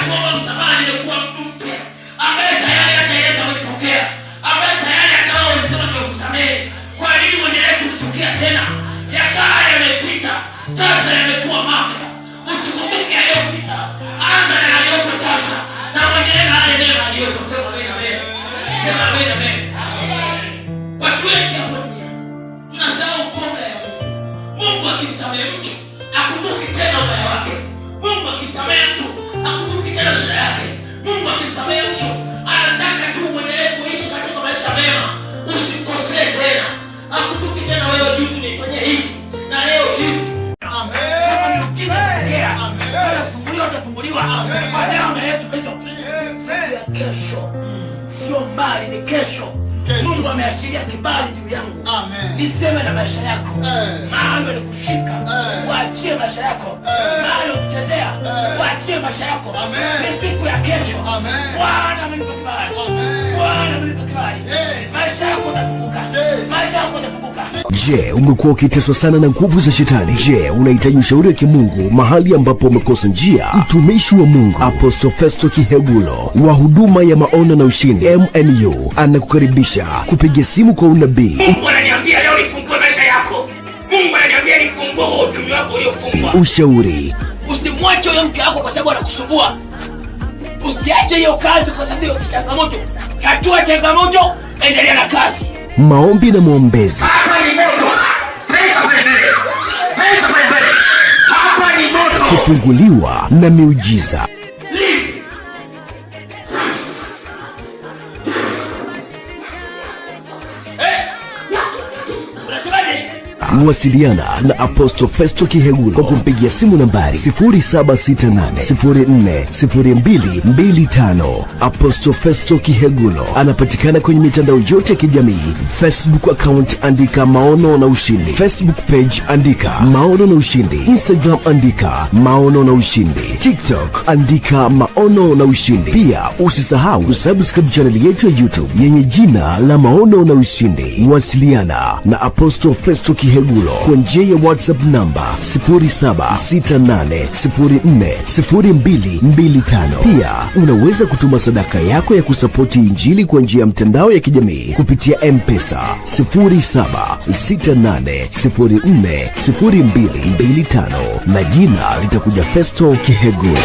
kuomba msamaha nimekuwa mtu mpya ambaye tayari hata Yesu amenipokea, ambaye tayari hata wao walisema nimekusamehe. Kwa nini uendelee kunichukia tena? Ya kale yamepita, sasa yamekuwa mapya. Usikumbuke yaliyopita, anza na yaliyopo sasa, na mwendelee na yale mema yaliyopo. Sema amen, amen. Sema amen, amen. Watu wengi hapa duniani tunasahau formula ya Mungu. Mungu akimsamehe mtu akumbuki tena ubaya wake. Mungu akimsamehe mtu akumbuki tena shida yake. Mungu akimsamehe mtu anataka tu uendelee kuishi katika maisha mema, usikosee tena. Akumbuki tena wewe, juzi umeifanyia hivi na leo hivi. Kama miujiza itatokea, utafunguliwa, utafunguliwa kwa damu ya Yesu Kristo. Siku ya kesho sio mbali, ni kesho. Mungu ameachilia kibali juu yangu. Niseme na maisha yako, mahali walikushika waachie maisha yako, mahali walikuchezea waachie maisha yako. Ni siku ya kesho. Bwana amenipa kibali, Bwana amenipa kibali. Maisha yako utafunguka, maisha yako utafunguka. Je, umekuwa ukiteswa sana na nguvu za shetani? Je, unahitaji ushauri wa kimungu mahali ambapo umekosa njia? Mtumishi wa Mungu Apostle Festo Kihegulo wa huduma ya Maono na Ushindi MNU anakukaribisha kupiga simu kwa unabii, Mungu ananiambia leo nifungue maisha yako. Mungu ananiambia nifungue huo uchumi wako uliofungwa. Ushauri, Usimwache huyo mke wako kwa sababu anakusumbua. Usiache hiyo kazi kwa sababu ya changamoto. Tatua changamoto, endelea na kazi. Maombi na maombezi. Hapa ni moto. Peleka pale mbele. Peleka pale mbele. Hapa ni moto. Kufunguliwa na miujiza. Leave. Eh? Unasemaje? Wasiliana na Apostle Festo Kihegulo kwa kumpigia simu nambari 0768040225. Apostle Festo Kihegulo anapatikana kwenye mitandao yote ya kijamii. Facebook account andika Maono na Ushindi, Facebook page andika Maono na Ushindi, Instagram andika Maono na Ushindi, TikTok andika Maono na Ushindi. Pia usisahau kusubscribe channel yetu ya YouTube yenye jina la Maono na Ushindi. Wasiliana na Apostle Festo Kihegulo kwa njia ya WhatsApp namba 0768040225. Pia unaweza kutuma sadaka yako ya kusapoti Injili kwa njia ya mtandao ya kijamii kupitia M-Pesa 0768040225 na jina litakuja Festo Kihegulo.